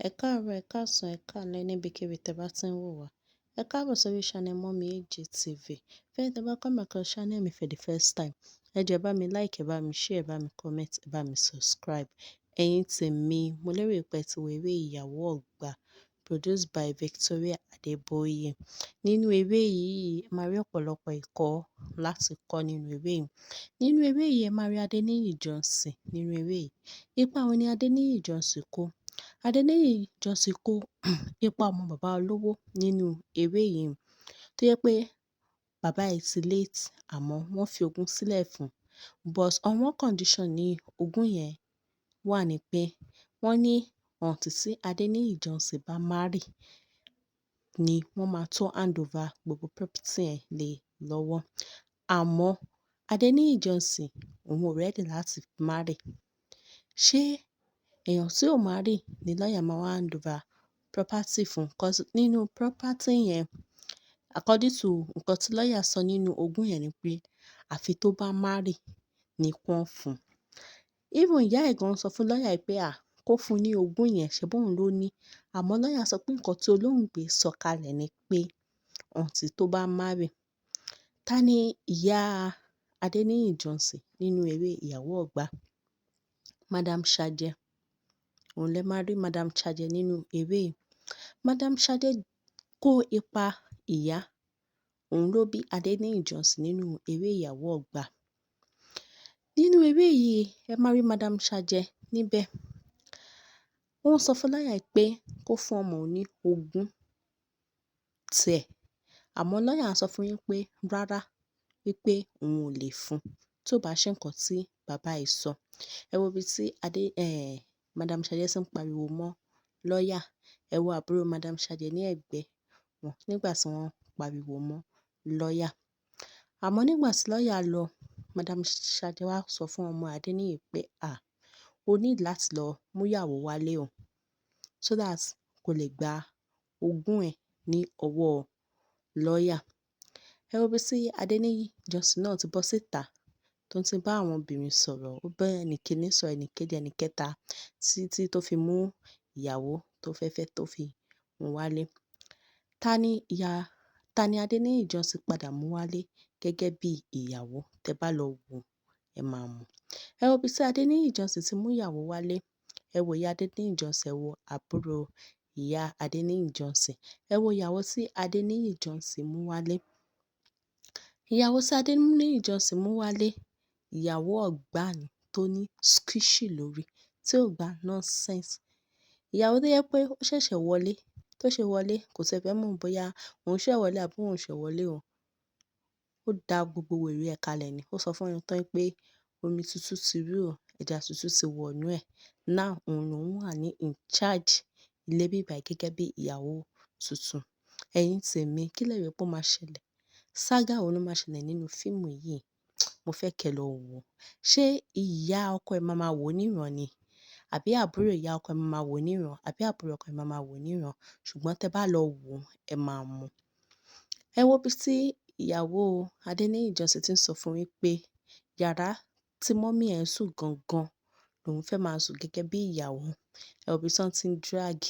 Ẹ káàárọ̀, ẹ̀ káàsán, ẹ̀ káalẹ́ níbikíbi tẹ́ bá tí ń wò wá. Ẹ káàbọ̀ sórí channel Mummy AJ TV. Fẹ́yìn tẹ́ bá come across channel mi for the first time, ẹ jọ̀ọ́, ẹ bá mi like, ẹ bá mi share, ẹ bá mi comment, ẹ bá mi subscribe. Ẹ̀yin tèmi, mo lérò pé ẹ ti wo eré Ìyàwó Ọ̀gbà produced by Victoria Adeboye. Nínú eré yìí, ẹ máa rí ọ̀pọ̀lọpọ̀ ẹ̀kọ́ láti kọ́ nínú eré yìí. Nínú eré yìí, ẹ máa rí Adeniyi Johnson nínú eré yìí. Ipa wo ni Adeniyi Johnson kó? Adeniyi Johnson kó ipa ọmọ bàbá olówó nínú eré yìí, tó jẹ́ pé bàbá ẹ̀ ti late, àmọ́ wọ́n fi ogún sílẹ̀ fún un. But on one condition ní ogún yẹn wà ní pé wọ́n ní until tí Adeniyi Johnson bá marry ni wọ́n máa tó hand over gbogbo property yẹn lé lọ́wọ́. Àmọ́ Adeniyi Johnson, òun ò ready láti marry. Ṣé èèyàn tí ò marry ni lawyer máa wá hand over property fún? 'Cause nínú property yẹn, according to nǹkan tí lawyer sọ nínú ogún yẹn ni pé àfi tó bá marry ni kí wọ́n fún. Even ìyá ẹ̀ gan sọ fún lawyer pé à kó fún un ní ogún yẹn, ṣebí òun ló ní. Àmọ́ lawyer sọ pé nǹkan tí olóògbé sọ kalẹ̀ ni pé until tó bá marry. Ta ni ìyá Adeniyi Johnson nínú eré Ìyàwó Ọ̀gbà? Madam Ṣadé. Òun lẹ máa rí Madam Ṣadé nínú eré yìí. Madam Ṣadé kó ipa ìyá. Òun ló bí Adeniyi Johnson nínú eré Ìyàwó Ọ̀gbà. Nínú eré yìí, ẹ máa rí Madam Ṣadé níbẹ̀. Ó ń sọ fún lawyer pé kó fún ọmọ òun ní ogún tiẹ̀. Àmọ́ lawyer sọ fún yín pé rárá, wípé òun ò lè fún un tí ò bá ṣe nǹkan tí bàbá ẹ̀ sọ. Ẹ wo ibi tí Madam Ṣadé tí ń pariwo mọ́ lawyer. Ẹ wo àbúrò Madam Ṣadé ní ẹ̀gbẹ́ wọn nígbà tí wọ́n ń pariwo mọ́ lawyer. Àmọ́ nígbà tí lawyer lọ, Madam Ṣadé wá sọ fún ọmọ Adéníyì pé à, ó need láti lọ mú ìyàwó wálé o, so that kó lè gba ogún ẹ̀ ní ọwọ́ lawyer. Ẹ wo ibi tí Adéníyì Johnson náà ti bọ́ síta tó ti bá àwọn obìnrin sọ̀rọ̀. Ó bá ẹni kíní sọ̀rọ̀, ẹni kejì, ẹni kẹta, títí tó fi mú ìyàwó tó fẹ́ fẹ́ tó fi mú wálé. Ta ni Adéníyì Johnson padà mú wálé gẹ́gẹ́ bí ìyàwó? Tẹ bá lọ wò, ẹ máa mọ̀. Ẹ wo ibi tí Adéníyì Johnson ti mú ìyàwó wálé. Ẹ wo ìyá Adéníyì Johnson, ẹ wo àbúrò ìyá Adéníyì Johnson. Ẹ wo ìyàwó tí Adéníyì Johnson mú wálé. Ìyàwó tí Adéníyì Johnson mú wálé, ìyàwó ọ̀gbá ni tó ní squishy lórí, tí ò gba nonsense. Ìyàwó tó jẹ́ pé ó ṣẹ̀ṣẹ̀ wọlé, tó ṣe wọlé, kò tiẹ̀ fẹ́ mọ̀ bóyá òun ṣẹ̀ wọlé àbí òun ò ṣẹ̀ wọlé o. Ó da gbogbo wèrè ẹ̀ kalẹ̀ ni. Ó sọ fún wọn tán pé omi tuntun ti rú o, ẹja tuntun ti wọ inú ẹ̀. Now òun lòún wà ní in charge ilé bíbàyí gẹ́gẹ́ bí ìyàwó tuntun. Ẹ̀yin tèmi, kí lẹ rò pé ó máa ṣẹlẹ̀? Saga wo ló máa ṣẹlẹ̀ nínú fíìmù yìí? Mo fẹ́ kẹ́ lọ wò. Ṣé ìyá ọkọ ẹ̀ máa ma wò níran ni? Àbí àbúrò ìyá ọkọ ẹ̀ máa ma wò níran? Àbí àbúrò ọkọ ẹ̀ máa ma wò níran? Ṣùgbọ́n tẹ bá lọ wò, ẹ máa mọ̀. Ẹ wo ibi tí ìyàwó Adéníyì Johnson tí ń sọ fún wípé yàrá tí mummy ẹ̀ ń sùn gangan lòun fẹ́ máa sùn gẹ́gẹ́ bí ìyàwó. Ẹ wo ibi tí wọ́n ti ń drag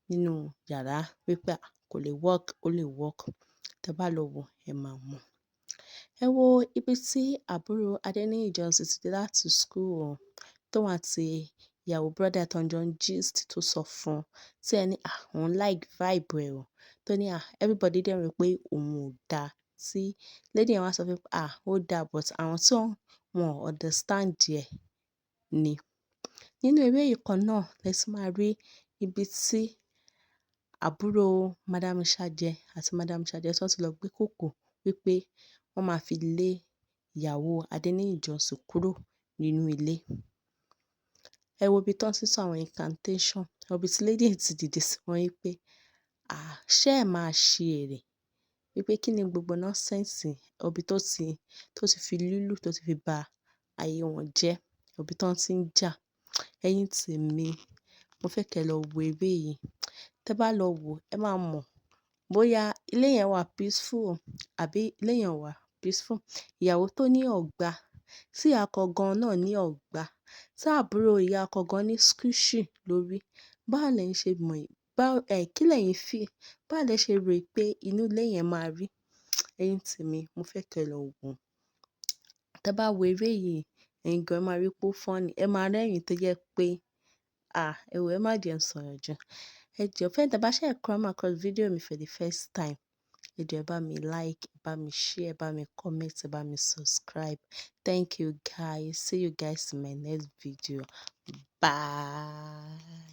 nínú yàrá wípé kò lè work, ó lè work. Tẹ bá lọ wò, ẹ máa mọ̀. Ẹ wo ibi tí àbúrò Adéníyì Johnson ti dé láti school, tóun àti ìyàwó brother tó ń jọ ń gist, tó sọ fún un tí ẹni à òun like vibe ẹ̀ o, tó ní à everybody dẹ̀ rò pé òun ò da, tí lady yẹn wá sọ fún pé à ó da, but àwọn tí wọ́n understand ẹ̀ ni. Nínú eré yìí kan náà lẹ ti máa rí ibi tí àbúrò Madam Ṣadé àti Madam Ṣadé tí wọ́n ti lọ gbé kòkò wípé wọ́n máa fi lé ìyàwó Adéníyì Johnson kúrò nínú ilé. Ẹ wo ibi tí wọ́n ti ń sọ àwọn incantation. Ẹ wo ibi tí lady yẹn ti dìde sí wọn wípé à ṣé ẹ máa ṣiwèrè, wípé kí ni gbogbo nonsense. Ẹ wo ibi tó ti fi lílù tó ti fi ba ayé wọn jẹ́. Ẹ wo ibi tí wọ́n ti ń jà. Ẹ̀yin tèmi, mo fẹ́ kẹ́ lọ wo eré yìí. Tẹ bá lọ wò, ẹ máa mọ̀ bóyá ilé yẹn wà peaceful àbí ilé yẹn ò wà peaceful. Ìyàwó tó ní ọ̀gbà, tí ìyá ọkọ gan náà ní ọ̀gbà, tí àbúrò ìyá ọkọ gan ní squishy lórí. Báwo lẹ̀yin ṣe mọ̀, báwo, kí lẹ̀yin feel, báwo lẹ ṣe rò pé inú ilé yẹn máa rí? Ẹ̀yin tèmi, mo fẹ́ kẹ́ lọ wò ó. Tẹ bá wo eré yìí, ẹ̀yin gan ẹ máa rí pé ó funny, ẹ máa rẹ́rìn-ín tó jẹ́ pé, ah, ẹ wò, ẹ má jẹ́ n sọ̀rọ̀ jù. Ẹ jọ̀ọ́, fẹ́yìn tí ẹ bá ṣe come across video mi for the first time, ẹ jọ̀ọ́, ẹ bá mi like, ẹ bá mi share, ẹ bá mi comment, ẹ bá mi subscribe. Thank you guys. See you guys in my next video. Bye.